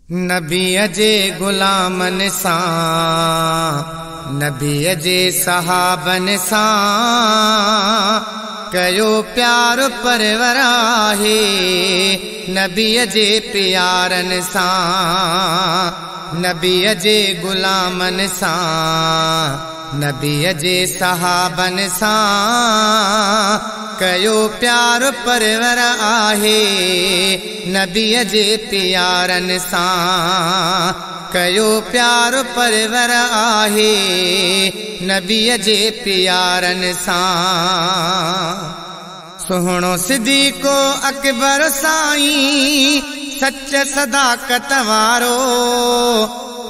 नबीअ जे गुलामनि सां, नबीअ जे सहाबनि सां कयो प्यार परवर आहे। नबीअ जे प्यारनि सां, नबीअ जे गुलामनि सां, नबीअ जे सहाबनि सां कयो प्यार परवर आहे। नबीअ जे प्यारनि सां कयो प्यार परवर आहे। नबीअ जे प्यारनि सां सुहिणो सिद्दीक़ो अकबर साईं, सच सदाकत वारो।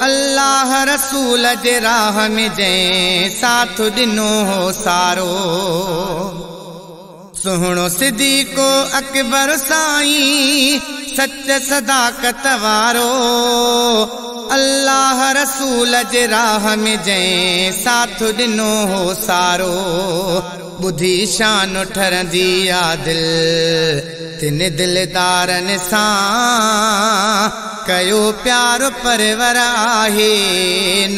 अल्लाह रसूल जे राह में जंहिं साथ ॾिनो हो सारो। सुहिणो सिद्दीक़ो अकबर साईं, सच सदाकत वारो। अल्लाह रसूल जे राह में जंहिं साथ ॾिनो हो सारो। ॿुधी शान ठरंदी आ दिलि तिन दिलदारनि सां कयो प्यार परवर आहे।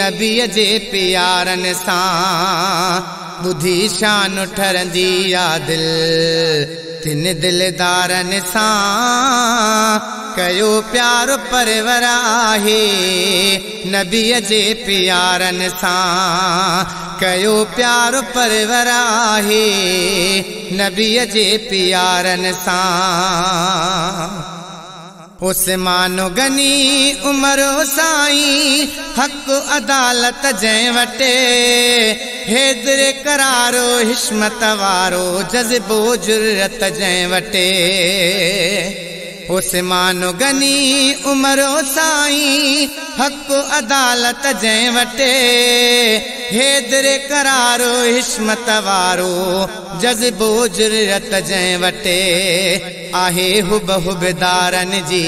नबीअ जे प्यारनि सां ॿुधी शान ठरंदी आ दिलि तिन दिलदारनि सां कयो प्यार परवर आहे। नबीअ जे प्यारनि सां कयो प्यार परवर आहे। नबीअ जे प्यारनि सां उस्मान गनी उमर साईं, हक़ अदालत जंहिं वटि। हैदर करारो हिशमत वारो, जज़्बो जुर्रत जंहिं वटि। उस्मान गनी उमर साईं, हक़ अदालत जंहिं वटि। हैदर करारो हिशमत वारो, जज़्बो जुर्रत जंहिं वटि। आहे हुब हुबदारनि जी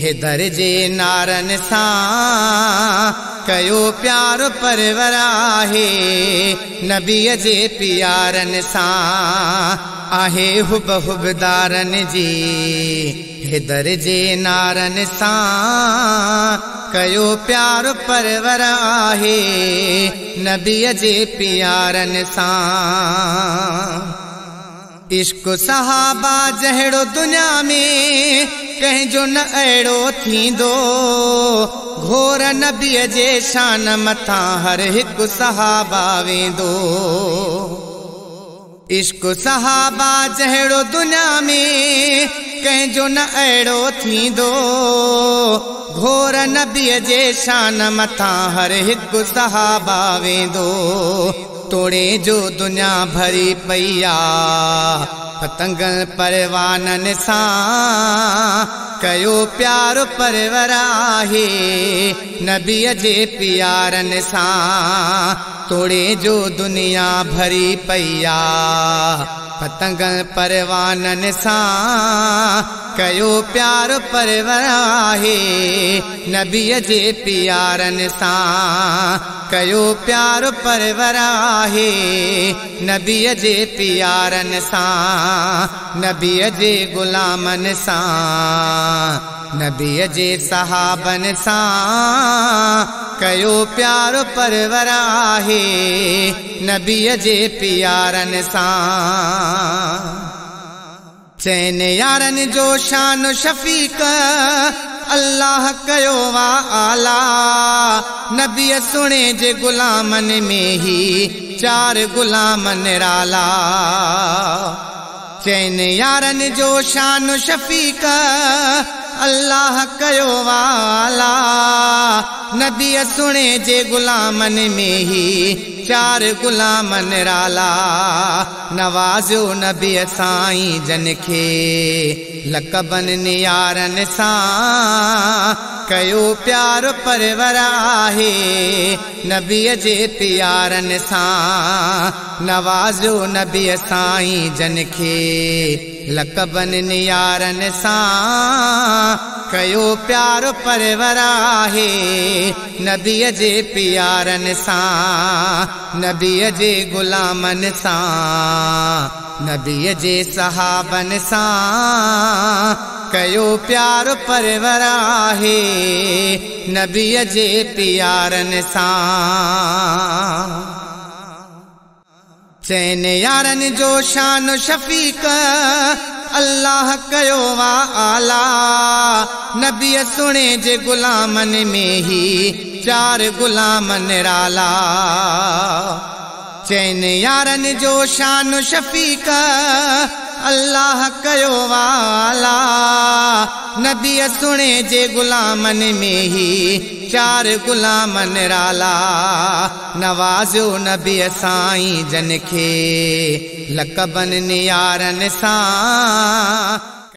हैदर जे नारनि सां कयो प्यार परवर आहे। नबीअ जे प्यारनि सां आहे हुब हुबदारनि जी हैदर जे नारनि सां कयो प्यार परवर आहे। नबीअ जे प्यारनि सां इश्क सहाबा जहिड़ो दुनिया में कंहिंजो न अहिड़ो थींदो। घोर नबीअ जे शान मथां हर हिकु सहाबा वेंदो। इश्क सहाबा जहिड़ो दुनिया में कंहिंजो न अहिड़ो थींदो। घोर नबीअ जे शान मथां हर हिकु सहाबा वेंदो। तोड़े जो दुनिया भरी पई आ पतंग परवाननि सां कयो प्यार परवर आहे। नबीअ जे प्यारनि सां तोड़े जो दुनिया भरी पई आ पतंग परवाननि सां कयो प्यार परवर आहे। नबीअ जे प्यारनि सां कयो प्यार परवर आहे। नबीअ जे प्यारनि सां, नबीअ जे गुलामनि सां, नबीअ जे सहाबनि सां कयो प्यार परवर आहे। नबीअ जे प्यारनि सां चैन यारनि जो शान शफ़ीक, अल्लाह कयो वा आला। नबीअ सुणे जे गुलामनि में ही चार गुलाम निराला। चैन यारनि जो शान शफ़ीक, अल्लाह कयो वाला। नबीअ सुणे जे गुलामनि में ही चार गुलाम निराला। नवाज़ियो नबीअ साईं जन खे लक़बनि नियारनि सां कयो प्यार परवर आहे। नबीअ जे प्यारनि सां नवाज़ियो नबीअ साईं जन खे लक़बनि नियारनि सां कयो प्यार परवर आहे। नबीअ जे प्यारनि सां, नबीअ जे गुलामनि सां, नबीअ जे सहाबनि सां कयो प्यार परवर आहे नबीअ जे प्यारनि सां। चइनि यारनि जो शान शफ़ीक अल्लाह कयो आ आला, नबीअ सुणे जे ग़ुलामनि में ही चार ग़ुलाम निराला। चइनि यारनि जो शान शफ़ीक अल्लाह कयो आ आला, नबीअ सुणे जे ग़ुलामनि में ही चार ग़ुलाम निराला। नवाज़ियो नबीअ साईं जन खे लक़बनि नियारनि सां।